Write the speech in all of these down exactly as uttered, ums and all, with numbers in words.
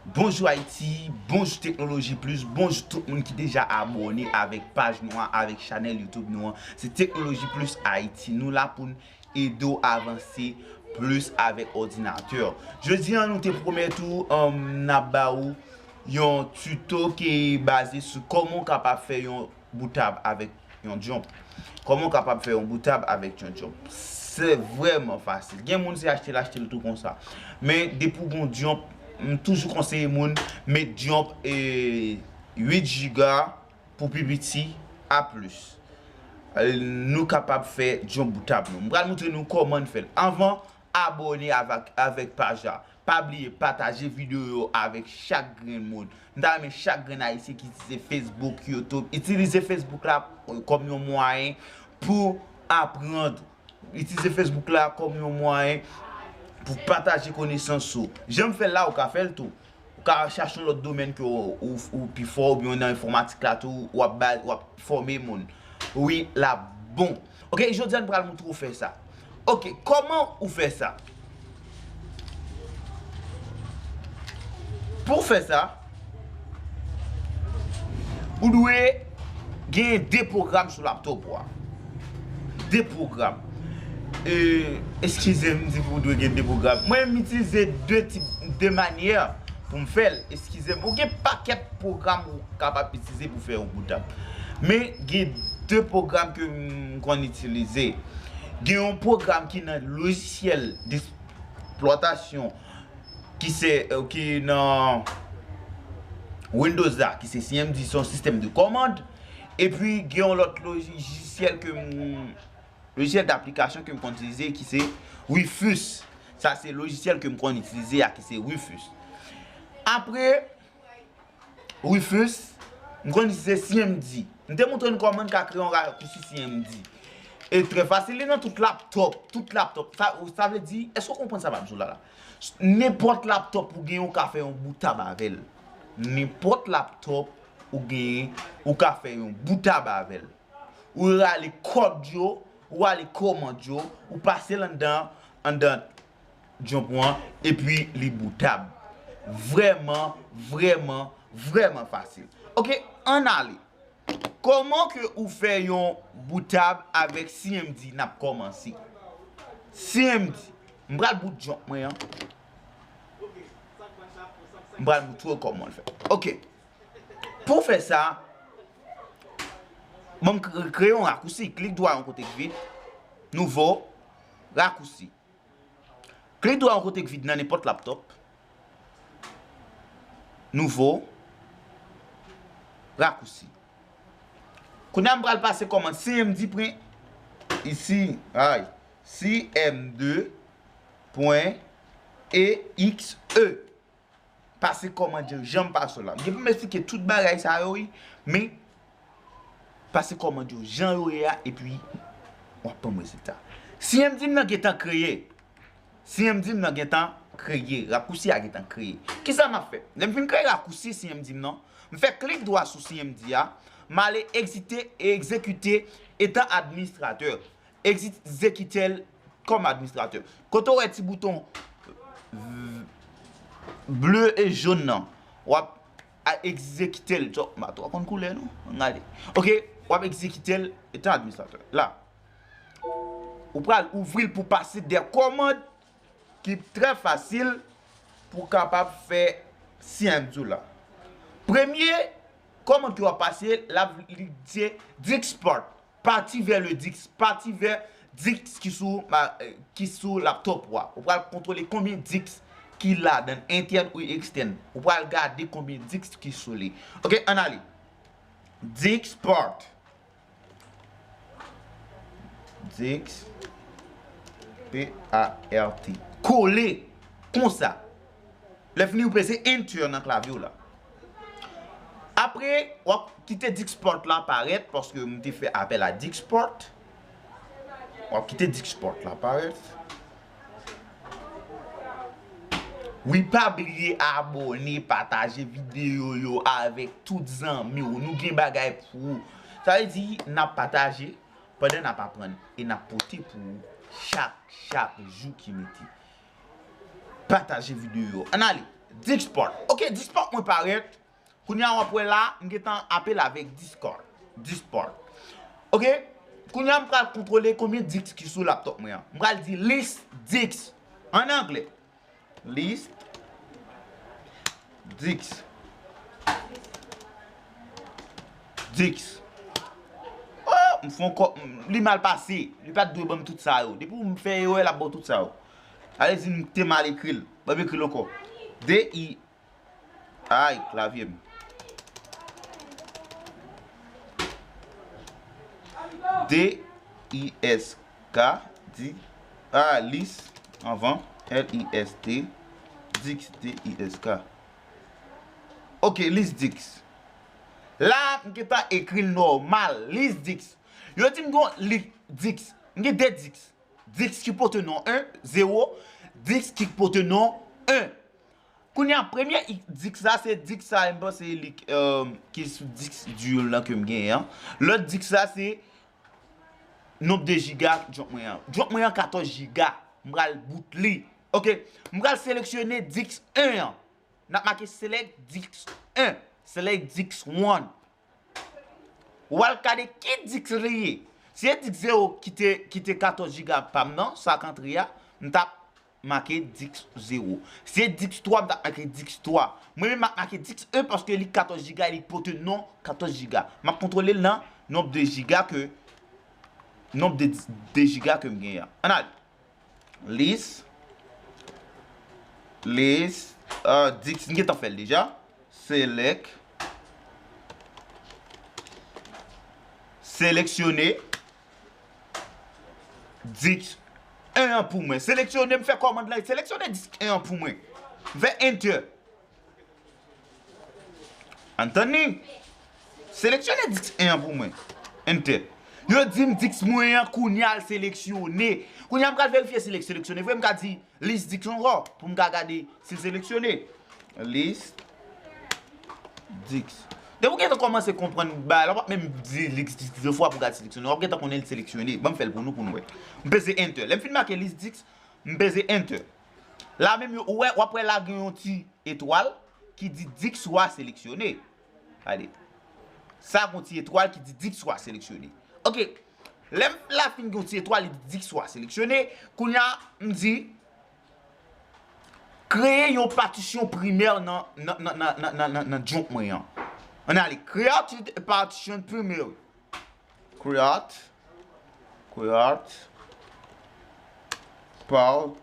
Bonjou Ayiti, bonjou Teknoloji Plis, bonjou tout moun ki deja abòne avèk paj nou an, avèk chanèl YouTube nou an. Se Teknoloji Plis Ayiti. Nou la pou n ede w avanse plis avèk òdinatè. Jodi a, nou te pwomèt ou, um, n ap ba ou yon tuto ki baze sou kòman w kapab fè yon boutab avèk yon jump. Kòman w kapab fè yon boutab avèk yon jump? Se vrèman fasil. Gen moun se achte l, achte l tou konsa. Men depi w gen yon jump, m toujou konseye moun met jump, e, uit giga pou pi piti a plis. E, nou kapab fè jump boutab nou. M pral montre nou kòman n fè l. Anvan, abòne avèk, avèk paj la. Pa bliye pataje videyo yo avèk chak grenn moun. M ta renmen chak grenn Ayisyen ki itilize Facebook, YouTube, itilize Facebook la, e, kòm yon mwayen pou aprann. Itilize Facebook la kòm yon mwayen pou pataje konesans ou. Jan m fè l la, ou ka fè l tou. Ou ka chache yon lòt domèn ke ou, ou, ou pi fò, oubyen nan enfòmatik la tou, w ap ba, w ap fòme moun. Wi, l ap bon. Ok, jodi a n pral montre w fè sa. Ok, kòman ou fè sa? Pou w fè sa, ou dwe gen de pwogram sou laptop ou a. De pwogram. E, eskize m, m di pou w dwe gen de pwogram. Mwen, m itilize de tip, de manyè pou m fè l. Eskize m. Ou gen pakèt pwogram ou kapab itilize pou fè yon boutab. Men, gen de pwogram ke m konn itilize. Gen yon pwogram ki nan lojisyèl d'eksplwatasyon ki se, e, ki nan Windows la, ki se C M D, se yon sistèm de kòmand. Epi, gen yon lòt lojisyèl ke m, lojisyèl d'aplikasyon ke m konn itilize, ki se Rufus. Sa se lojisyèl ke m konn itilize a, ki se Rufus. Apre, Rufus, m konn itilize C M D. M te montre nou kòman n ka kreye yon rakousi C M D. E trè fasil, li nan tout laptop, tout laptop. Sa, sa vle di, èske w konprann sa m ap di w la la? Nenpòt laptop ou genyen, ou ka fè yon boutab avè l. Nenpòt laptop ou genyen, ou ka fè yon boutab avè l. Ou rale kòd yo, ou rale kòmand yo, ou pase l anndan, anndan jump ou an, epi li boutab. Vrèman, vrèman, vrèman fasil. Ok, ann ale. Kòman ke ou fè yon boutab avèk C M D? N ap kòmanse. C M D. M pral boot jump mwen an. M pral montre w kòman l fè. Ok. Pou w fè sa, ban m kre-, kreye yon rakousi. Klik dwa yon kote k vid. Nouvo. Rakousi. Klik dwa yon kote k vid nan nenpòt laptop. Nouvo. Rakousi. Kounye a m pral pase kòmand C M D pwen isi, ay, C M D pwen E X E. Pase kòmand yo jan m pase w la. M gen pou m eksplike tout bagay sa yo, wi, men pase kòmand yo jan yo ye a, epi w ap ban m rezilta. C M D m nan gentan kreye. C M D m nan gentan kreye. Rakousi a gentan kreye. Kisa m ap fè? Lè m fin kreye rakousi C M D m nan, m fè klik dwa sou C M D a, m ale egzite, egzekite etan administratè. Egzekite l kòm administratè. Kote w wè ti bouton ble e jòn nan, w ap a egzekite l. Tò, m pa twò konn koulè non. Ann gade. Ok, w ap egzekite l etan administratè. La, ou pral ouvri l pou pase de kòmand ki trè fasil pou w kapab fè C M D ou la. Premye kòmand ke w ap pase, l ap li di disk port. Parti vers le disk, parti vers disk ki sou, ma-, eh, ki sou laptop ou a. Ou pral kontwole konbyen disk ki ladan, entèn ou ekstèn. Ou pral gade konbyen disk ki sou li. Ok, ann ale. Disk port. Disk, P A R T. Kole konsa. Lè fini, ou peze Enter nan klavye w la. Apre, w ap kite disk port la parèt, paske m te fè apèl a disk port. W ap kite disk port la parèt. Wi, pa bliye abòne, pataje videyo yo avèk tout zanmi w. Nou gen bagay pou ou. Sa vle di, n ap pataje pandan n ap aprann e n ap pote pou ou chak, chak jou ki mete. Pataje videyo yo. Ann ale. Dixport. Ok, Dixport mwen parèt. Kounye a w ap wè la, m gentan apel avèk Discord. Dixport. Ok? Kounye a m pral kontwole konbyen disk ki sou laptop mwen an. M pral di list disk. An anglè. List disk. Disk. Oh, m fè ankò, m- li mal pase. Li pa t dwe ban m tout sa yo. Depi w fè erè, l ap ba w tout sa yo. Alezi, m te mal ekri l. Ban m ekri l ankò. D I Ay, klavye m. D I S K, di, a, list, anvan, L I S T, disk, D I S K. Ok, list disk. La, m gentan ekri l nòmal, list disk. Yo di m gon list disk. M gen de disk. Disk ki pote non en, zewo, disk ki pote non en. Kounye a, premye i- disk sa, se disk sa, m panse li, euh, ki sou disk dur lan ke m genyen an. Lòt disk sa, se nonb de jiga junk mwen an. Junk mwen an katòz jiga. M pral boot li. Ok, m pral seleksyone disk en an. N ap make select disk en, select disk one. W al gade ki disk li ye. Si se disk zewo ki te, ki te katòz jiga pa m nan, sa k antre a, m t ap make disk zewo. Si se disk twa, m t ap make disk twa. Mwen menm, m ap make disk en paske li katòz jiga, li pote non katòz jiga. M ap kontwole l nan nonb de jiga ke, nonb de, de jiga ke m genyen an. Ann ale. List. List. Ah, disk, m gentan fè l deja. Select. Seleksyone disk en an pou mwen. Seleksyone, m fè kòmand lan, seleksyone disk en an pou mwen. M fè enter. Ann tann li. Seleksyone disk en an pou mwen. Enter. Yo di m disk mwen an kounye a l seleksyone. Kounye a m pral verifye si l seleksyone vre, m ka di list disk ankò pou m ka gade si l seleksyone. List disk. Depi w gentan kòmanse konprann bagay la, w p ap menm di list disk de fwa pou w gade seleksyone. W ap gentan konnen l seleksyone. Ban m fè l pou nou, pou nou wè. M peze enter. Lè m fin make list disk, m peze enter. La menm, yo, ou wè, w ap wè la gen yon ti etwal ki di disk twa seleksyone. Gade. Sa gon ti etwal ki di disk twa seleksyone. Ok. Lè m la fin gon ti etwal, li di disk twa seleksyone. Kounye a, m di, kreye yon patisyon primè nan, nan, nan, nan, nan, nan, nan, nan junk mwen an. Ann ale, create a partition primary. Create, create, par,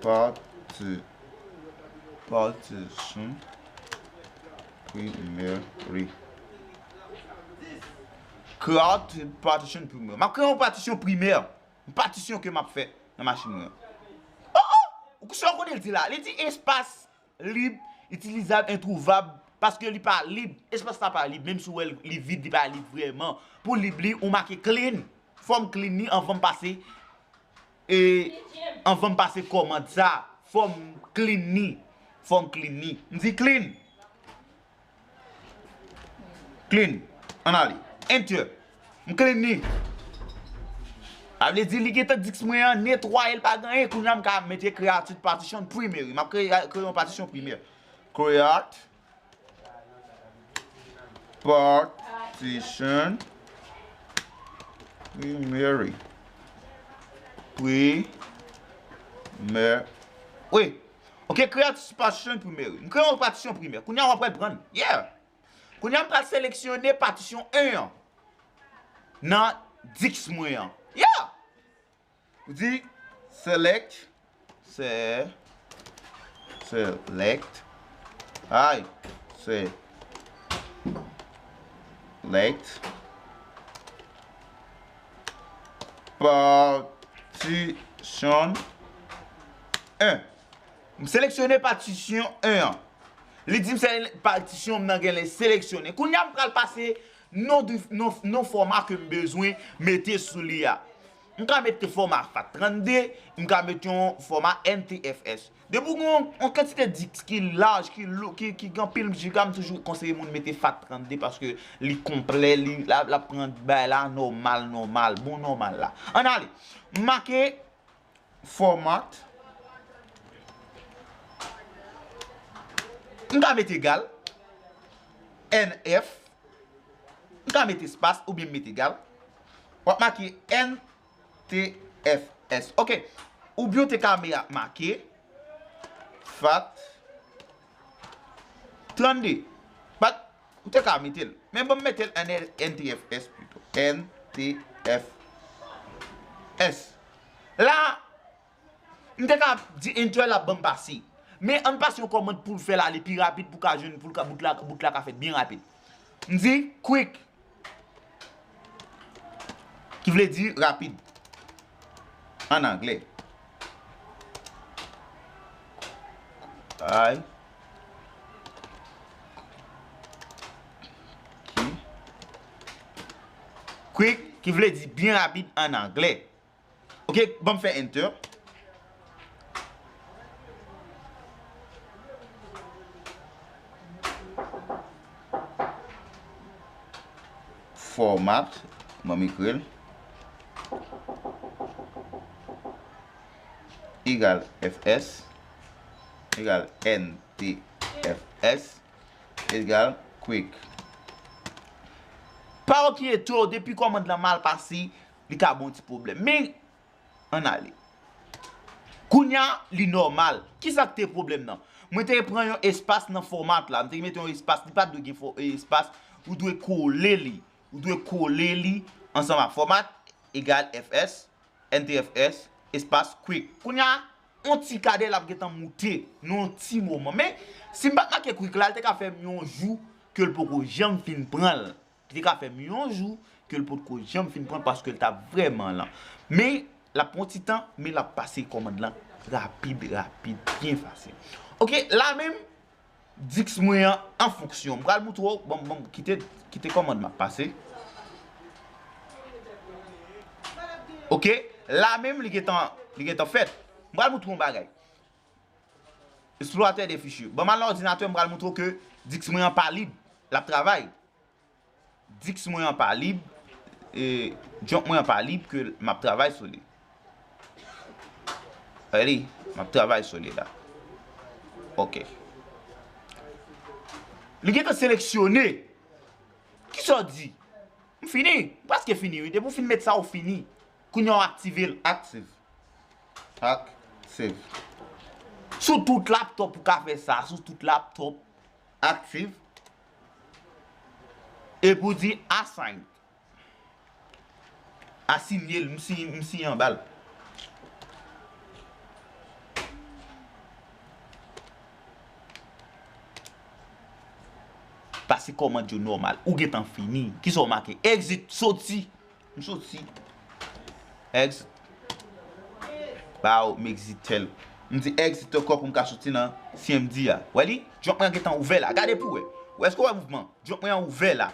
parti, partition primary. Create partition primary. M ap kreye yon patisyon primè. Yon patisyon ke m ap fè nan machin mwen an. Oh, oh! Ou sa w konnen l di la? Li di espas lib, itilizab, entwouvab, paske li pa lib. Espas la pa lib, menm si w wè l, li vid, li pa lib vrèman. Pou lib li, ou make clean. Fò m clean li anvan m pase, e, anvan m pase kòmand sa. Fò m clean li. Fò m clean li. M di clean. Clean. Ann ale. Enter. M clean li. Sa vle di li gentan disk mwen an netwaye, l pa gen anyen. Kounye a m ka mete create partition primary. M ap kreye, kreye yon patisyon primè. Create partition primary. Primary. Wi. Ok, create partition primary. M kreye yon patisyon primè. Kounye a w ap pral pran l. Yeah. Kounye a m pral seleksyone patisyon en an nan disk mwen an. Yeah! Ou di select, se, select, ay, select, partition en. M seleksyone patisyon en an. Li di m se patisyon m nan genlè seleksyone. Kounye a m pral pase non, di- non, non fòma ke m bezwen mete sou li a. M ka mete fòma FAT trannde, m ka mete yon fòma N T F S. Depi w gen yon, yon kantite disk ki laj, ki lou, ki, ki gen anpil jiga, m toujou konseye moun mete FAT trannde paske li konplè, li, l ap, l ap pran bagay la nòmal, nòmal, bon nòmal la. Ann ale. M make format, M ka mete egal N F, m ka mete espas oubyen m mete egal. W ap make N T F S. Ok. Oubyen w te ka me-, make fat trannde. But, ou te ka mete l. Men ban m mete l an N T F S pito. N T F S. La, m te ka di enter, l ap ban m pase. Men ann pase yon kòmand pou l fè l ale pi rapid pou ka jwenn, pou l ka, bout la, bout la ka fèt byen rapid. M di quick, ki vle di rapid an anglè. Ay. Ki? Quick, ki vle di byen rapid an anglè. Ok, ban m fè enter. Format, ban m ekri l. Egal F S, egal N T F S, egal quick. Pa okiyete w, depi kòmand lan mal pase, li ka ba w ti pwoblèm. Men, ann ale. Kounye a, li nòmal. Kisa k te pwoblèm nan? Mwen te pran yon espas nan format la. M te mete yon espas, li pa t dwe gen fò-, espas. Ou dwe kole li. Ou dwe kole li ansanm ak format egal F S, N T F S, espas quick. Kounye a, yon ti kadè l ap gentan moute nan yon ti moman. Men, si m pa t make quick la, l te ka fè m yon jou ke l poko janm fin pran l. Ki te ka fè m yon jou ke l potko janm fin pran paske l t ap vrèman lan. Men, l ap pran ti tan, men l ap pase kòmand lan rapid, rapid, byen fasil. Ok, la menm, disk mwen an an fonksyon. M pral moutre w, bon, bon, kite, kite kòmand m ap pase. Ok, la menm, li gentan, li gentan fèt. M pral moutre w yon bagay. Explorateur de fichier. Ban m al nan òdinatè, m pral moutre w ke disk mwen an pa lib. L ap travay. Disk mwen an pa lib, e, jump mwen an pa lib ke m ap travay sou li. Ready? M ap travay sou li la. Ok. Li gentan seleksyone. Kisa w di? M fini. M prèske fini, wi. Depi w fin met sa, ou fini. Kounye a w aktive l. Active. Active. Sou tout laptop ou ka fè sa. Sou tout laptop. Active. Epi w di assign. Asinye l, m siyen, m siyen anba l. Pase kòmand yo nòmal. Ou gentan fini. Kisa w make? Exit, soti. M soti. Exit. Ba w, m exit l. M di exit ankò pou m ka soti nan C M D a. Wè li? Jump mwen gentan ouvè la. Gade pou wè. Ou èske w wè mouvman? Jump mwen an ouvè la.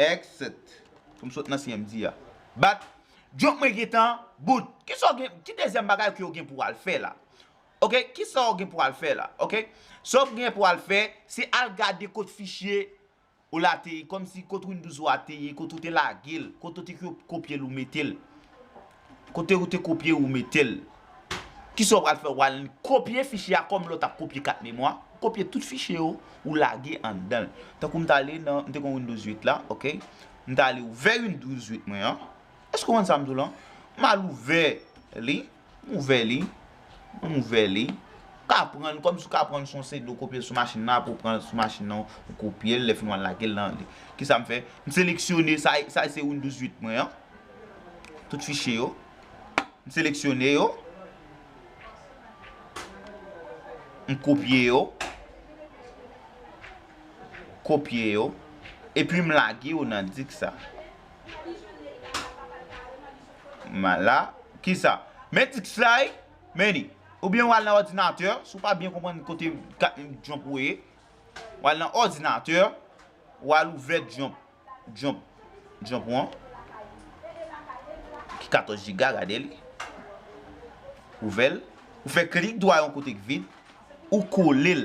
Exit. Pou m sot nan C M D a. But, jump mwen gentan boot. Kisa w gen, ki dezyèm bagay ke w gen pou w al fè la? Ok, kisa w gen pou w al fè la? Ok? Sa w gen pou w al fè, se al gade kot fichye ou la te ye, kòmsi kot Windows ou a te ye, kot ou te lage l, kot ou te ko-, kopye l ou mete l. Kote ou te kopye ou mete l. Kisa w pral fè? W al kopye fichye a kòm lè w t ap kopye kat memwa. Kopye tout fichye yo, ou lage anndan l. Tankou m t ale nan, m te gen Windows uit la, ok? M t ale ouvè Windows uit mwen an. Èske w konprann sa m di w lan? M al ouvè li, m ouvè li, m ouvè li. Ka pran l kòmsi w ka pran l sou yon C D, w kopye l sou machin nan, apre w pran l sou machin nan, ou kopye l, lè fini w al lage l nan li. Kisa m fè? M seleksyone, sa, sa se Windows uit mwen an. Tout fichye yo. M seleksyone yo. M kopye yo. Kopye yo. Epi m lage yo nan disk sa. M al la. Kisa? Men disk la, wi. Men li. Oubyen w al nan òdinatè. Si w pa byen konprann kote ka-, jump ou ye, w al nan òdinatè. W al ouvè jump. Jump, jump ou an. Ki katòz jiga, gade li. Ouvè l. Ou fè klik dwa yon kote k vid. Ou kole l.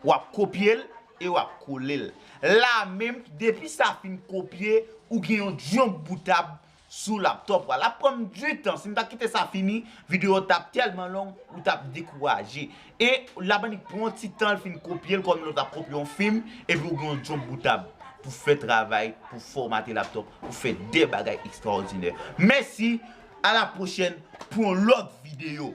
W ap kopye l e w ap kole l. La menm, depi sa fin kopye, ou gen yon jump bootab sou laptop ou a. L ap pran m du tan. Si m ta kite sa fini, videyo t ap tèlman long, ou t ap dekouraje. E l ap annik pran yon ti tan, l fin kopye l kòm lè w t ap kopye yon fim, epi ou gen yon djonm boutab pou fè travay, pou fòmate laptop, pou fè de bagay ekstraòdinè. Mèsi, a la pwochèn pou yon lòt videyo.